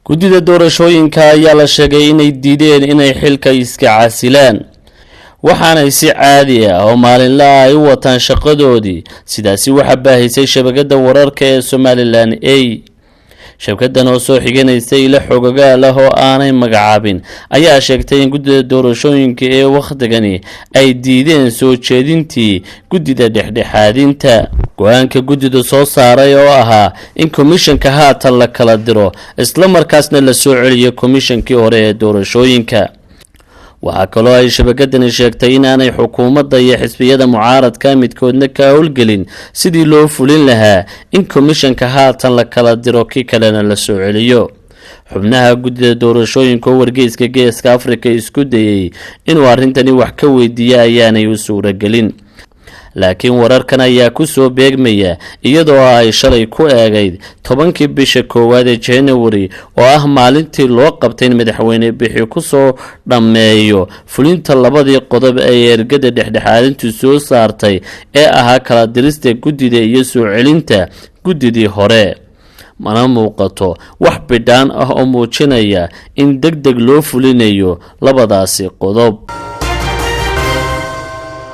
Guddida doorashooyinka ayaa la sheegay inay diideen inay xilka iska casilaan, waxaanay si caadi ah oo maalinla ay u wataan shaqadoodii. Sidaasi waxaa baahisay shabakada wararka ee Somaliland a. Shabakadan oo soo xiganaysa ilo xogogaal ah oo aanay magacaabin ayaa sheegtay in guddida doorashooyinka ee wakhtigani ay diideen soo jeedintii guddida dhexdhexaadinta, go-aanka guddida soo saaray oo ahaa in komishanka haatan la kala diro, isla markaasna la soo celiyo komishankii hore ee doorashooyinka. Waxaa kaloo ay shabakadani sheegtay inaanay xukuumadda iyo xisbiyada mucaaradka midkoodna ka howlgelin sidii loo fulin lahaa in komishanka haatan la kala diro, kii kalena la soo celiyo. Xubnaha guddida doorashooyinka oo wargeyska Geeska Afrika isku dayey inuu arrintani wax ka weydiiyo ayaanay u suuragelin. Laakiin wararkan ayaa ku soo beegmaya iyadoo ay shalay ku eegayd 10-kii bisha koowaad ee January, oo ah maalintii loo qabtay in Madaxweyne Bixi kusoo dhammeeyo fulinta labadii qodob ee ergada dhexdhexaadintu soo saartay ee ahaa kala dirista guddida iyo soo celinta guddidii hore. Mana muuqato wax bidhaan ah oo muujinaya in deg deg loo fulinayo labadaasi qodob.